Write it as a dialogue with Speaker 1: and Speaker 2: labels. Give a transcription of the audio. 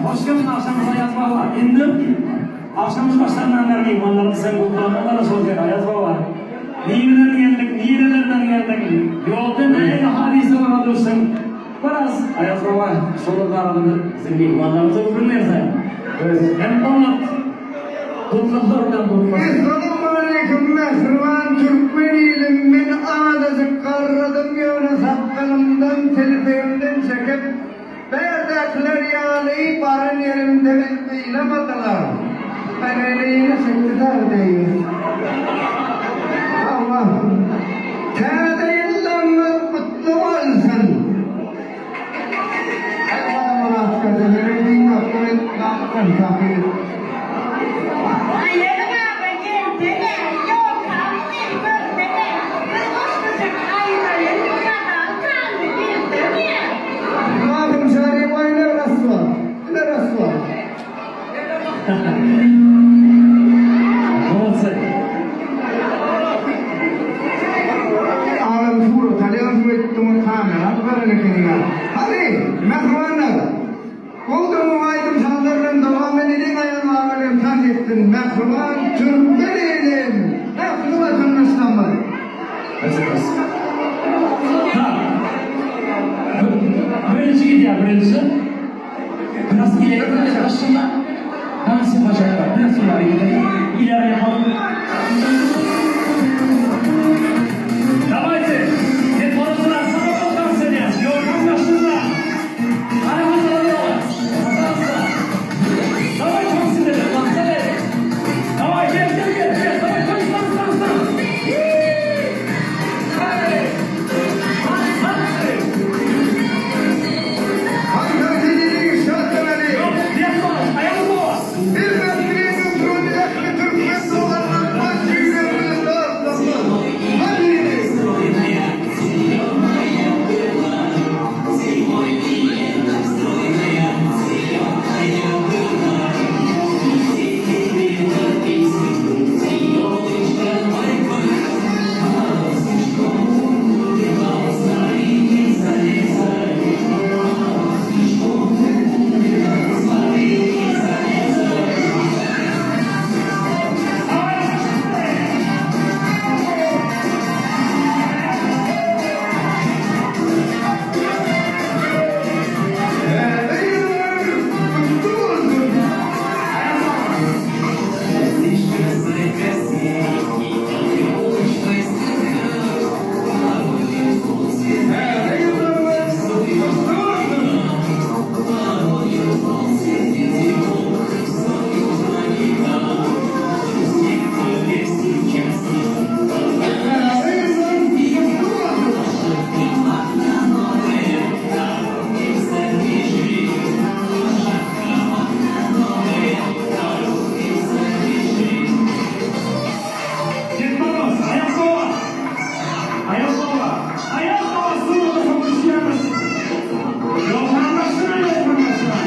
Speaker 1: Hoş geldiň agşamyza Aýaz baba. Indi agşamyz başlandan bäri myhmanlarymyz sen gutladyňlar şol seni Aýaz baba. Nireden geldiň, nirelerden geldiň? Ýolda nähili hadysalara duşduň? Biraz Aýaz baba şolar barada biziň myhmanlarymyza gürrüň berseň. Hem oňat gutlaglar bilen gutlasyn.
Speaker 2: Essalawmaleýkim mähriban türkmen ilim men azajyk garradym ýöne sakgalymdan telpegimden çekip bärdäkiler ýaly baran ýerimde meni gynamadylar men ýene çekdi dagdeýin hawa täze ýyllaryňyz gutly bolsun.
Speaker 3: Aýaz baba gelsene, ýolkamy meni görsene, bir goşgujyk aýdaýyn, gadam sanly gelsene.
Speaker 1: Molodцы.
Speaker 2: Agam surat alýan suratdyňy kamera garan ekeniňä. Hany, mähribanlar! Goldawyň aýdym-sazlar bilen dowam edeliň Aýaz baba bilen tans etsin mähriban türkmen ilim ähli watandaşlarymyz.
Speaker 1: Tak. Birinji gidýär, birinji. Biraz ileri gidelim aslında. Dans yapacaklar. Biraz ileri gidelim. İleri yapalım. Давайте. Ded Morozlar sana dans edýär. Ýorgan başynda. Hadi hazırlanalım. Пожалуйста. Давай dans edelim. Dans edelim. Давай gel gel gel. gel. Давай dans dans dans dans. Hey. Dans.
Speaker 2: Hany tans edeliň şatlanali.
Speaker 1: Yok, Ded Moroz, Aýaz baba.
Speaker 2: Bir mesleğin oturan ähli türkmen doganlarymyz, jüýlerimiz, dostlarymyz. Hany. Täze ýylyňyz gutly bolsun! Täze ýylyňyz gutly bolsun! Täze ýylyň gutly bolsun!
Speaker 1: Ded Moroz, Aýaz baba. Aýaz baba. Aýaz baba surata sokuşýarys. Ýolkan başyna, ýolkan başyna.